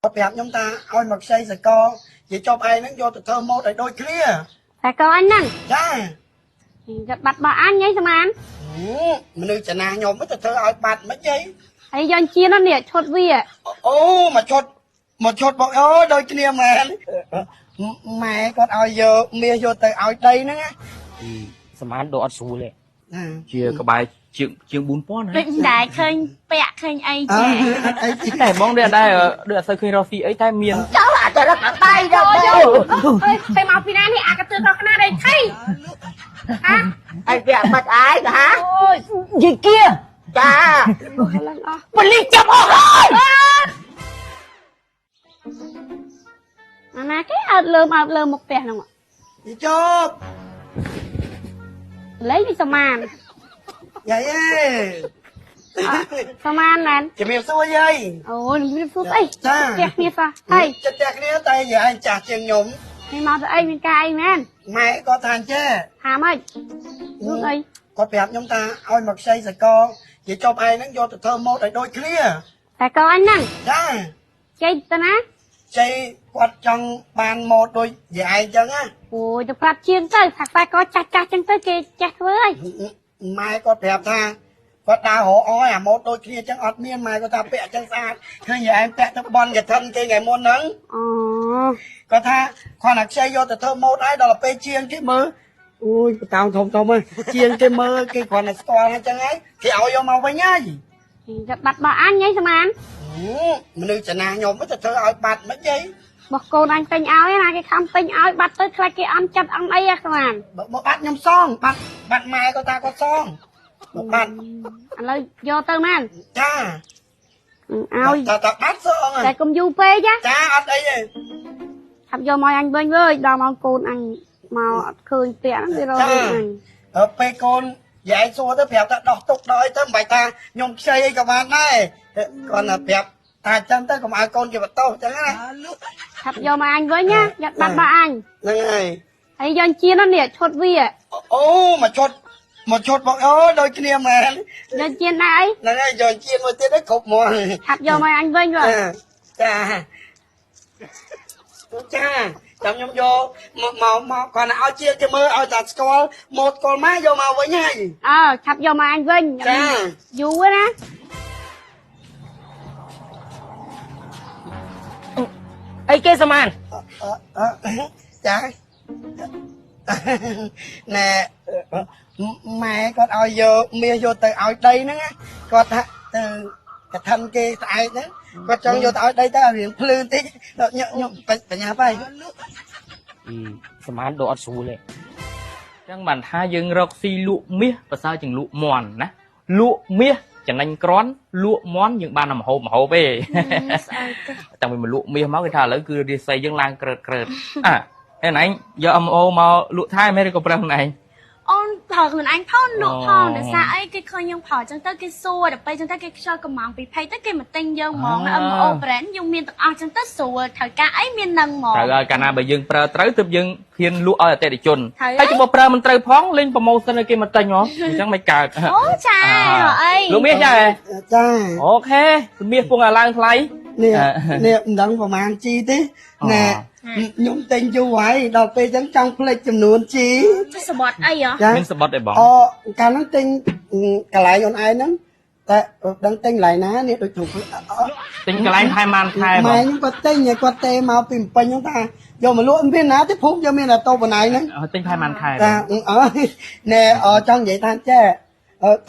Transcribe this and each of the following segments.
គាត់ប្រាប់ខ្ញុំថាឲ្យមកខ្ចីសកលនិយាយចប់ឯងហ្នឹងយកទៅធ្វើម៉ូតឲ្យដូចគ្នា តែកអញហ្នឹង ចា យកបាត់របស់អញហីស្មាន មនុស្សចំណាស់ខ្ញុំទៅធ្វើឲ្យបាត់មិនហី ហើយយកជានោះនេះឈុតវា អូមកឈុតមកឈុតបងអូដូចគ្នាមែនម៉ែគាត់ឲ្យយកមាសយកទៅឲ្យដីហ្នឹងណា សមានដូរអត់ស្រួលទេ ណា ជាក្បែរជាងជាង4000ណា ដូចមិនដែលឃើញពាក់ឃើញអី អើ ចា អត់អីទេ តែបងដូចអត់ដែរដូចអត់សូវឃើញរកស៊ីអីតែមាន ចោលអាចរកដៃដល់ អូយអើយទៅមកពីណានេះអាកទឿកខ្នាតអីថៃហា អីវាបាត់អាយហា អូយ យីគៀចា ឡើងអស់ ប៉ូលីសចាប់អស់ហើយ អាណាគេអើតលើមអើតលើមមកផ្ទះហ្នឹង និយាយចប់ លេងនេះសមាន យាយអេ សមានមែន ជំរាបសួរយាយ អូយនឹងសួរស្អី ចា ផ្ទះគ្នាសោះហើយ ចិត្តផ្ទះគ្នាតែយាយឯងចាស់ជាងខ្ញុំ នេះមកទៅអីមានការអីមែន ម៉ែគាត់ថាអញ្ចេះ ហាម៉េចរឿងអី គាត់ប្រាប់ខ្ញុំថាឲ្យមកខ្ចីសកលនិយាយចប់ឯងហ្នឹងយកទៅធ្វើម៉ូតឲ្យដូចគ្នា តែកអញហ្នឹង ចា ជ័យទៅណា ជ័យគាត់ចង់បានម៉ូតដូចយាយឯងចឹងណា អូយទៅប្រាប់ជាងទៅថាខ្សែកចាស់ចាស់ចឹងទៅគេចេះធ្វើហើយ ម៉ែគាត់ប្រាប់ថាគាត់ដើររកអយអាម៉ូតដូចគ្នាចឹងអត់មានម៉ែគាត់ថាពាក់ចឹងស្អាតឃើញយាយឯងពាក់ទៅបនកឋិនគេថ្ងៃមុនហ្នឹង អូ គាត់ថាគាត់ថាខ្ចីយកទៅធ្វើម៉ូតហើយដល់ពេលជាងគេមើលអូយបតោងធំធំហ្នឹងជាងគេមើលគេគ្រាន់តែស្គាល់ហ្នឹងចឹងហើយគេឲ្យយកមកវិញហើយ យកបាត់របស់អញហីស្មាន មនុស្សចំណាស់ខ្ញុំទៅធ្វើឲ្យបាត់មិនហី បោះកូនអញទិញឲ្យណាគេខំទិញឲ្យបាត់ទៅខ្លាចគេអន់ចិត្តអន់អីហ៎ស្មាន បើបាត់ខ្ញុំសងបាត់បាត់ម៉ែគាត់ថាគាត់សងបើបាត់ ឥឡូវយកទៅមែន ចា ឲ្យ តើតើបាត់សង តែកុំយូរពេកណា ចាអត់អីទេ ឆាប់យកមកអញវិញវើយដល់មកកូនអញមកអត់ឃើញពាក់ហ្នឹងវារករឿងអញ អើពេលកូនយាយសួរទៅប្រាប់ថាដោះទុកដោះអីទៅមិនបាច់ថាខ្ញុំខ្ចីអីក៏បានដែរគាត់ថាប្រាប់ថាចឹងទៅកុំឲ្យកូនគេបន្ទោសចឹងណា ឆាប់យកមកអញវិញណាយកបាត់របស់អញ ហ្នឹងហើយ ហើយយកជានោះនេះឈុតវា អូមកឈុតមកឈុតបងអូដូចគ្នាមែន យកជាដែរអី ហ្នឹងហើយយកជាមួយទៀតហ្នឹងគ្រប់មក ឆាប់យកមកអញវិញវើយ ចាចាចាំខ្ញុំយកមកមកមកគាត់ឲ្យជាគេមើលឲ្យតែស្គាល់ម៉ូតស្គាល់ម៉ែយកមកវិញហើយ អើឆាប់យកមកអញវិញ ចា យូរណា អីគេសមាន ចាណែម៉ែគាត់ឲ្យយកមាសយកទៅឲ្យដីហ្នឹងគាត់ថាទៅកឋិនគេស្អែកហ្នឹងគាត់ចង់យកទៅឲ្យដីទៅឲ្យរៀងភ្លឺបន្តិចខ្ញុំបញ្ញាទៅ សមានដូរអត់ស្រួលទេ ចឹងបានថាយើងរកស៊ីលក់មាសប្រសើរជាងលក់មន់ណាលក់មាសចំណេញក្រាន់លក់មន់យើងបានតែម្ហូបម្ហូបទេ ស្អីទេ តាំងពីមកលក់មាសមកគេថាឥឡូវគឺរាសីយើងឡើងក្រើតក្រើតអាឯណឯងយក MO មកលក់ថែមែនឬក៏ប្រើខ្លួនឯង អូនប្រើខ្លួនឯងផងលក់ផង អូ ដោយសារអីគេឃើញយើងប្រើចឹងទៅគេសួរដល់ពេលចឹងទៅគេខ្ជិលកំងពីភ័យទៅគេមកទិញយើងហ្មង MO brand យើងមានទាំងអស់ចឹងទៅស្រួលត្រូវការអីមាននឹងហ្មង ត្រូវហើយកាលណាបើយើងប្រើត្រូវទើបយើងហ៊ានលក់ឲ្យអតិថិជន ត្រូវ ហើយចំពោះប្រើមិនត្រូវផងលេងប្រម៉ូសិនឲ្យគេមកទិញហ៎អញ្ចឹងមិនកើត អូចារកអី លក់មាសចាហ៎ ចា អូខេមាសពងឲ្យឡើងថ្លៃ នេះនេះមិនដឹងប្រហែលជីទេណែខ្ញុំទិញយូរហើយដល់ពេលចឹងចង់ផ្លេចចំនួនជី សបត់អីហ៎ ចា មានសបត់អីបង អូកាលហ្នឹងទិញកន្លែងអូនឯងហ្នឹងតែដឹងទិញកន្លែងណានេះដូចถูក ទិញកន្លែងថែម៉ានខែប ម៉ែ ង ខ្ញុំគាត់ទិញគាត់ទេមកពីពេញហ្នឹងថាយកមកលក់មានណាទេភូមិយកមានតែតូបណៃហ្នឹង ទិញថែម៉ានខែ តាអើយណែចង់និយាយថាចេះ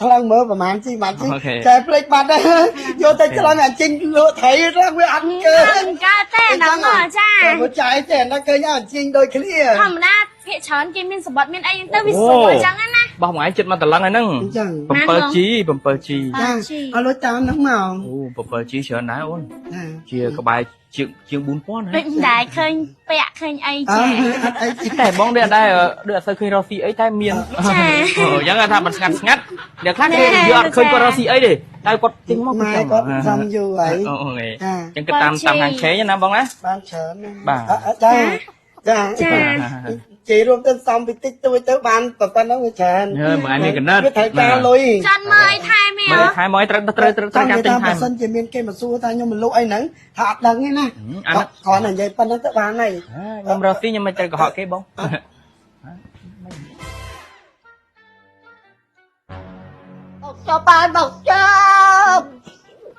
ថ្លឹងមើលប្រហែលជីប្រហែលជីចែភ្លេចបាត់ហើយយកទៅឆ្លងអាជីងលក់ត្រីឡើងវាអត់កើ កើតទេហ្នឹងហ៎ចា បើចែទេណាឃើញអាជីងដូចគ្នា ធម្មតាភាគច្រើនគេមានសបត់មានអីចឹងទៅវាស្រួលចឹងណា បោះមួយឯងចិត្តមកតឡឹងហើយហ្នឹង អញ្ចឹង 7G 7G ចាអត់លុយតាមហ្នឹងមក អូ 7G ច្រើនដែរអូន ចា ជាក្បែរជាងជាង4000ណា ដូចមិនដែលឃើញពាក់ឃើញអី អើ ចា អត់អីទេ តែបងដូចអត់ដែរដូចអត់សូវឃើញរកស៊ីអីតែមាន ចា អូអញ្ចឹងថាមិនស្ងាត់ស្ងាត់អ្នកខ្លះគេយកអត់ឃើញគាត់រកស៊ីអីទេតែគាត់ទិញមក ម៉ែគាត់សំយូរហើយ អូអូ ចា អញ្ចឹងគិតតាមតាមហាងឆេងណាបងណា បានច្រើនណាស់ បាទ ចា ចា ចា ជិះរួមទៅសំពីតិចតួចទៅបានប៉ុណ្ណឹងវាច្រើន ហើមួយឯងមានកណិត វាត្រូវការលុយ ចាន់មើលអីថែមទេ មើលថែមមកត្រូវត្រូវត្រូវត្រូវការទិញថែម បើសិនជាមានគេមកសួរថាខ្ញុំមកលក់អីហ្នឹងថាអត់ដឹងទេណា អាហ្នឹង គ្រាន់តែនិយាយប៉ុណ្ណឹងទៅបានហើយ ខ្ញុំរកស៊ីខ្ញុំមិនត្រូវកុហកគេបង មកចុះបានមកចាប់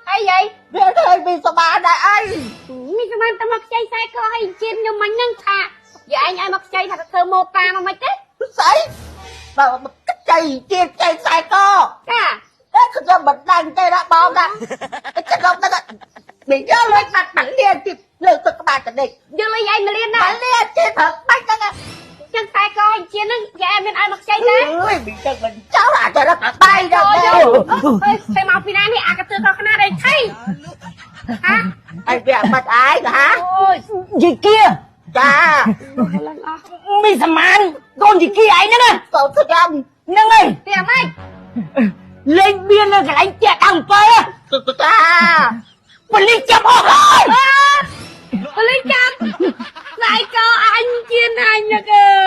អីអី វាឃើញពីសបានដែរអី មានសមត្ថតែមកខ្ចីខ្សែកឲ្យជៀនខ្ញុំមិញហ្នឹងថាយាយឯងឲ្យមកខ្ចីថាទៅធ្វើម៉ូប៉ាមកមិនទេ ស្អីបើខ្ចីជាតិខ្ចីខ្សែក ចា តែខ្ញុំមិនដឹងទេណាបងណាខ្ញុំដឹងមានយកលុយបាត់បាត់លៀនទីលើទឹកក្បាលកដេក យកលុយយាយមកលៀនណា បាត់លៀនទីព្រឹកបាច់ហ្នឹង ចឹងខ្សែកឲ្យជៀនហ្នឹងយាយមានឲ្យមកខ្ចីទេ អើយមានចឹងមិនចោលអាចរកបាយដល់ អូយទៅមកពីណានេះអាកទឿកខ្នាតអីថៃហា អីវាបាត់អាយហា អូយ យាយគា ចា ឡើងអស់ មីសមានកូនយាយគាឯងហ្នឹងណា កូនខ្ញុំ ហ្នឹងហើយ ទៀតម៉េច លេងបៀននៅកន្លែងផ្ទះ97 ចា ប៉ូលីសចាប់អស់ហើយ ប៉ូលីសចាប់ខ្សែកអញជៀនអញនឹកអើ